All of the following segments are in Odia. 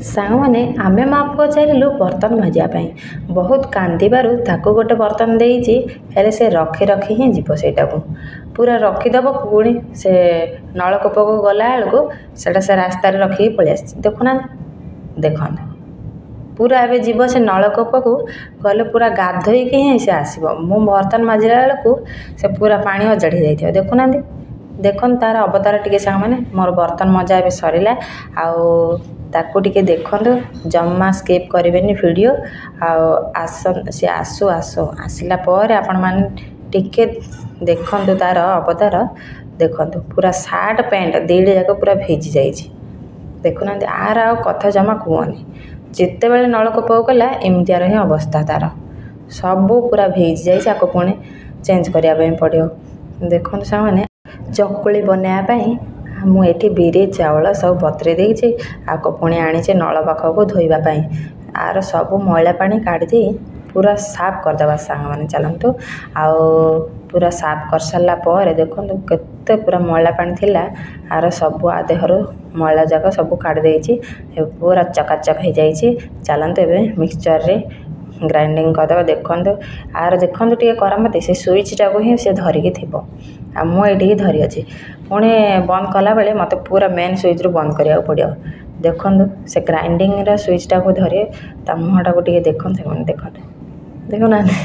ସାଙ୍ଗମାନେ, ଆମେ ମା ପୁଅ ଚାଲିଲୁ ବର୍ତ୍ତନ ମାଜିବା ପାଇଁ। ବହୁତ କାନ୍ଦିବାରୁ ତାକୁ ଗୋଟେ ବର୍ତ୍ତନ ଦେଇଛି, ହେଲେ ସେ ରଖି ରଖି ହିଁ ଯିବ। ସେଇଟାକୁ ପୁରା ରଖିଦେବ, ପୁଣି ସେ ନଳକୂପକୁ ଗଲାବେଳକୁ ସେଇଟା ସେ ରାସ୍ତାରେ ରଖିକି ପଳେଇ ଆସିଛି। ଦେଖୁନାହାନ୍ତି, ଦେଖନ୍ତୁ ପୁରା। ଏବେ ଯିବ ସେ ନଳକୂପକୁ, ଗଲେ ପୁରା ଗାଧୋଇକି ହିଁ ସେ ଆସିବ। ମୁଁ ବର୍ତ୍ତନ ମାଜିଲା ବେଳକୁ ସେ ପୁରା ପାଣି ଅଜାଡ଼ି ହେଇଯାଇଥିବ। ଦେଖୁନାହାନ୍ତି, ଦେଖନ୍ତୁ ତା'ର ଅବତାର ଟିକେ। ସାଙ୍ଗମାନେ, ମୋର ବର୍ତ୍ତନ ମଜା ଏବେ ସରିଲା, ଆଉ ତାକୁ ଟିକେ ଦେଖନ୍ତୁ, ଜମା ସ୍କିପ୍ କରିବେନି ଭିଡ଼ିଓ। ଆଉ ଆସ, ସେ ଆସୁ ଆସୁ, ଆସିଲା ପରେ ଆପଣମାନେ ଟିକେ ଦେଖନ୍ତୁ ତା'ର ଅବତାର। ଦେଖନ୍ତୁ, ପୁରା ସାର୍ଟ ପ୍ୟାଣ୍ଟ ଦୁଇଟା ଯାକ ପୁରା ଭିଜି ଯାଇଛି। ଦେଖୁନାହାନ୍ତି ଆର ଆଉ କଥା ଜମା କୁହନି। ଯେତେବେଳେ ନଳକୂପକୁ ଗଲା, ଏମିତିଆର ହିଁ ଅବସ୍ଥା ତା'ର, ସବୁ ପୁରା ଭିଜି ଯାଇଛି। ଆକୁ ପୁଣି ଚେଞ୍ଜ କରିବା ପାଇଁ ପଡ଼ିବ। ଦେଖନ୍ତୁ ସାଙ୍ଗମାନେ, ଚକୁଳି ବନାଇବା ପାଇଁ ମୁଁ ଏଠି ବିରି ଚାଉଳ ସବୁ ବତୁରେଇ ଦେଇଛି। ଆକୁ ପୁଣି ଆଣିଛି ନଳ ପାଖକୁ ଧୋଇବା ପାଇଁ। ଆର ସବୁ ମଇଳା ପାଣି କାଢ଼ିଦେଇ ପୁରା ସାଫ କରିଦେବା ସାଙ୍ଗମାନେ, ଚାଲନ୍ତୁ। ଆଉ ପୁରା ସାଫ କରିସାରିଲା ପରେ ଦେଖନ୍ତୁ କେତେ ପୁରା ମଇଳା ପାଣି ଥିଲା ଆର, ସବୁ ଆ ଦେହରୁ ମଇଳା ଯାକ ସବୁ କାଢ଼ି ଦେଇଛି, ପୁରା ଚକାଚକ ହେଇଯାଇଛି। ଚାଲନ୍ତୁ ଏବେ ମିକ୍ସଚରରେ ଗ୍ରାଇଣ୍ଡିଙ୍ଗ କରିଦେବା। ଦେଖନ୍ତୁ ଆର, ଦେଖନ୍ତୁ ଟିକେ କରାମତି, ସେ ସୁଇଚ୍ଟାକୁ ହିଁ ସେ ଧରିକି ଥିବ, ଆଉ ମୁଁ ଏଇଠିକି ଧରି ଅଛି। ପୁଣି ବନ୍ଦ କଲାବେଳେ ମୋତେ ପୁରା ମେନ୍ ସୁଇଚ୍ରୁ ବନ୍ଦ କରିବାକୁ ପଡ଼ିବ। ଦେଖନ୍ତୁ, ସେ ଗ୍ରାଇଣ୍ଡିଙ୍ଗର ସୁଇଚ୍ଟାକୁ ଧରି ତା ମୁହଁଟାକୁ ଟିକେ ଦେଖନ୍ତୁ। ଦେଖନ୍ତୁ, ଦେଖୁନାହାନ୍ତି,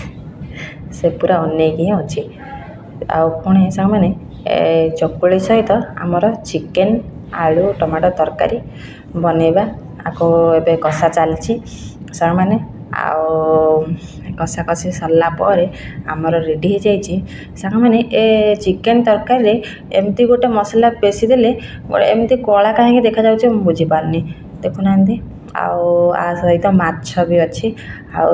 ସେ ପୁରା ଅନେଇକି ହିଁ ଅଛି। ଆଉ ପୁଣି ସାଙ୍ଗମାନେ, ଏ ଚକୁଳି ସହିତ ଆମର ଚିକେନ୍ ଆଳୁ ଟମାଟୋ ତରକାରୀ ବନେଇବା। ଆକୁ ଏବେ କଷା ଚାଲିଛି ସାଙ୍ଗମାନେ, ଆଉ କଷା କଷି ସରିଲା ପରେ ଆମର ରେଡ଼ି ହେଇଯାଇଛି। ସାଙ୍ଗମାନେ, ଏ ଚିକେନ୍ ତରକାରୀରେ ଏମିତି ଗୋଟେ ମସଲା ପେଶି ଦେଲେ ଏମିତି କଳା କାହିଁକି ଦେଖାଯାଉଛି ମୁଁ ବୁଝିପାରୁନି। ଦେଖୁନାହାନ୍ତି, ଆଉ ଆ ସହିତ ମାଛ ବି ଅଛି। ଆଉ